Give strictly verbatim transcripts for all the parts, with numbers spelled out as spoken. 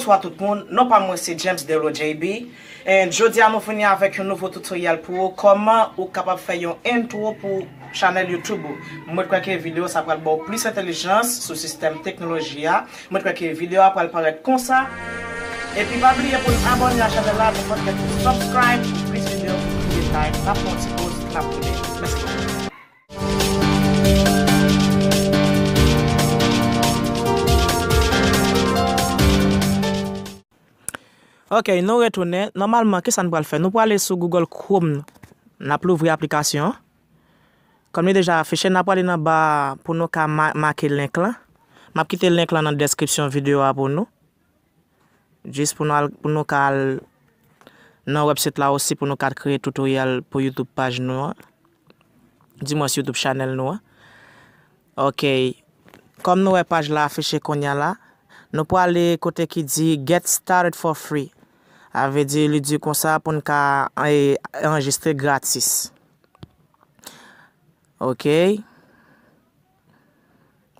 Bonswa tout moun, non pa mwen se James Delo J B. And jodi a nou vini avèk yon nouvo tutorial pou ou, kòman ou kapab fè yon intro pou chanèl YouTube ou. Mwen kwè ke videyo sa pral ba w plis entèlijans sou sistèm teknoloji a. Mwen kwè ke videyo a pral parèt konsa. Epi pa bliye pou n abòne a chanèl la, nou fòk kèk subscribe pou plis videyo pou plis detay. N ap fè yon ti poz, n ap tounen. Mèsi bokou. Ok, nou retounen. Nòmalman, kisa n pral fè? Nou prale sou Google Chrome. N ap louvri aplikasyon an. Kòm li deja afiche, n ap prale nan ba a pou nou ka ma-, make link lan. M ap kite link lan nan deskripsyon videyo a pou nou. Jis pou nou al, pou nou ka al nan website la osi pou nou ka kreye tutorial pou YouTube paj nou an. Dimwens YouTube chanèl nou an. Ok. Kòm nou wè paj la afiche kounye a la, nou prale kote ki di Get started for free. Sa vle di, li di konsa pou n ka, e, anrejistre gratis. Ok.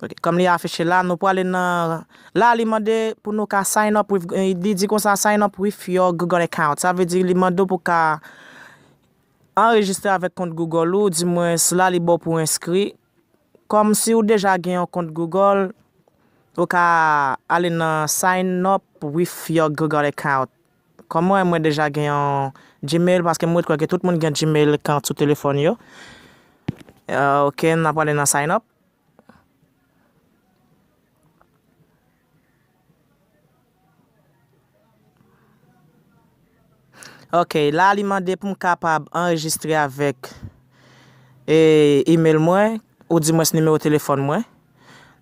Ok. Kòm li afiche la, nou prale nan, la li mande pou nou ka sign up with, e, li di konsa sign up with your Google account. Sa vle di li mande w pou ka anrejistre avèk kont Google ou, dimwens la li ba w pou enskri. Kòm si w deja gen yon kont Google, ou ka ale nan sign up with your Google account. Kòm mwen, mwen deja gen yon Gmail, paske mwen kwè ke tout moun gen Gmail kan sou telefòn yo. Euh, ok, n ap prale nan sign up. Ok, la li mande pou m kapab anrejistre avèk, e, email mwen, oudimwens nimewo telefòn mwen.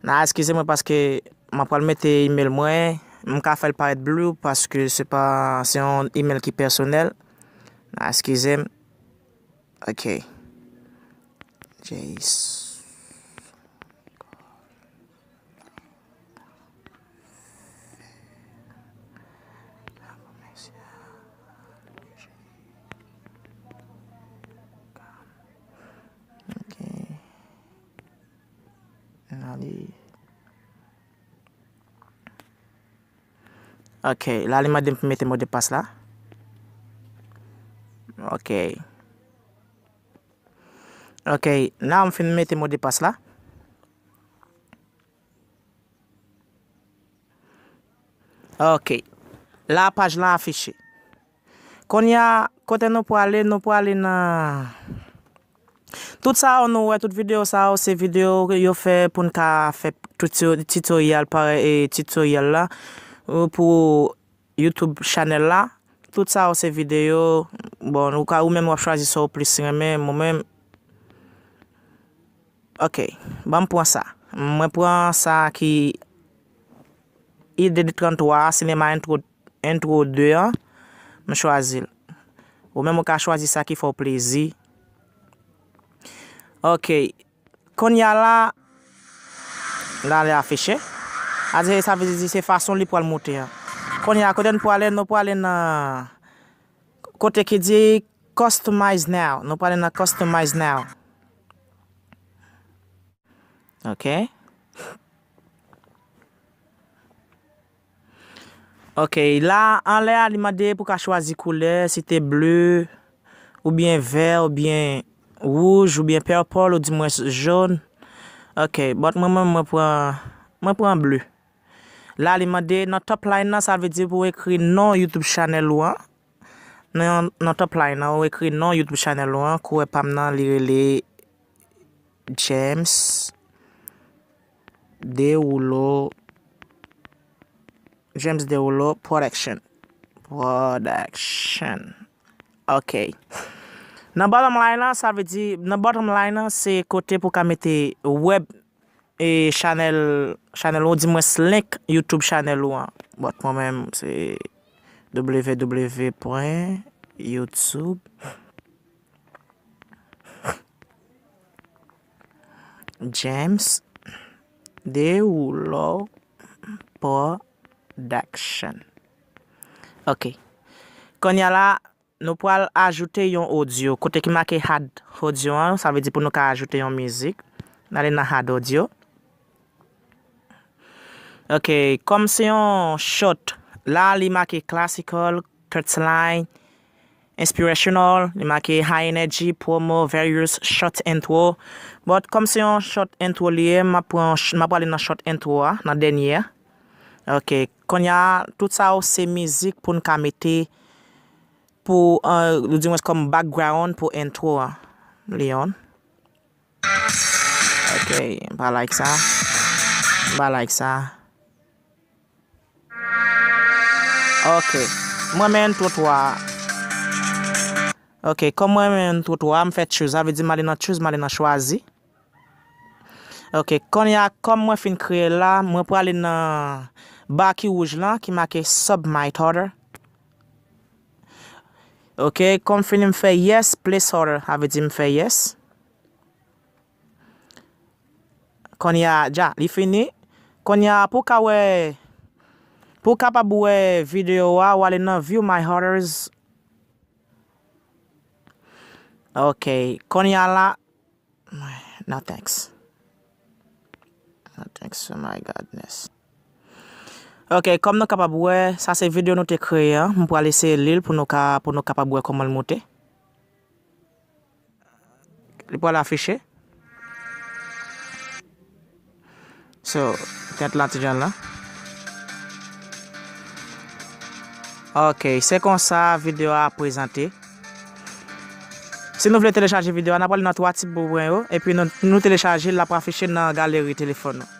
N a eskize mwen paske m ap pral mete email mwen, m ka fè l parèt blue paske se pa, se yon email ki pèsonèl. N a eskize m. Ok. Jace. Ok. N ale. Ok, la li mande m pou mete modpas la. Ok. Ok, la m fin mete modpas la. Ok. La paj la afiche. Kounye a, kote nou prale, nou prale nan tout sa yo nou wè, tout videyo sa yo, se videyo yo fè pou n ka fè tuto-, tutorial, parèy, e, tutorial la, e, pou YouTube chanèl la. Tout sa yo se videyo, bon, ou ka, ou menm w ap chwazi sa w plis renmen, mwen menm. Ok, ban m pran sa. Mwen pran sa ki I D trannntwa a, sinema intro, intro de an, m chwazi l. Ou menm ou ka chwazi sa ki fè w plezi. Ok, kounye a la, la li afiche. A di, sa vle di se fason li pral moute an. Kounye a, kote n prale, nou prale nan kote ki di Customize Now. Nou prale nan Customize Now. Ok. Ok, la, anlè a, li mande pou ka chwazi koulè, si te ble, oubyen vè, oubyen wouj, oubyen purple, oudimwens jòn. Ok, but mwen, mwen, mwen pran, mwen pran ble. La, li mande nan top line nan, sa vle di pou w ekri non YouTube chanèl ou an. Nan, nan top line nan, ou ekri non YouTube chanèl ou an, kouwè pa m nan, li rele James Derulo, James Derulo Production. Production. Ok. Nan bottom line lan, sa vle di, nan bottom line lan, se kote pou ka mete web, e, chanèl, chanèl ou, dimwens link YouTube chanèl ou an. But mwen menm, se W W W pwen YouTube James Derulo Production. Ok. Kounye a la, nou pral ajoute yon audio. Kote ki make add audio an, sa vle di pou nou ka ajoute yon mizik. N ale nan add audio. Ok, kòm se yon short La, li make classical, cutsline, inspirational, li make high energy, promo, various, short intro. But kòm se yon short intro li ye, m ap pran, m ap prale nan short intro a, nan dènye a. Ok, kounye a, tout sa yo se mizik pou n ka mete pou, euh, ou di mwen kòm background pou intro a. Leon. Ok, m pa like sa. M pa like sa. Ok, mwen menm intro twa. Ok, kòm mwen menm intro twa, m fè choose. Sa vle di m ale nan choose, m ale nan chwazi. Ok, kounye a, kòm mwen fin kreye l la, mwen prale nan ba ki wouj lan, ki make submit order. Ok, kòm fini m fè yes, place order, sa vle di m fè yes. Kounye a, dja, li fini. Kounye a, pou w ka wè, pou w kapab wè videyo a, w ale nan view my orders. Ok, kounye a la, no thanks. No thanks, oh my godness. Ok, kòm nou kapab wè, sa se videyo nou te kreye an. M pral eseye li l pou nou ka, pou nou kapab wè kòman l moute. Li pral afiche. So, tèt la ti jan la. Ok, se konsa videyo a prezante. Si nou vle telechaje videyo a, n ap ale nan twa ti boubwen yo, epi nou, nou telechaje l, l ap afiche nan galeri telefòn nou.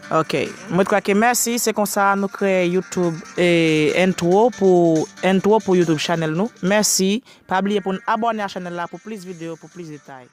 Ok, mwen t kwè ke mèsi, se konsa nou kreye YouTube, e, intro pou, intro pou YouTube channel nou. Mèsi, pa bliye pou n abòne a channel la pou plis videyo, pou plis detay.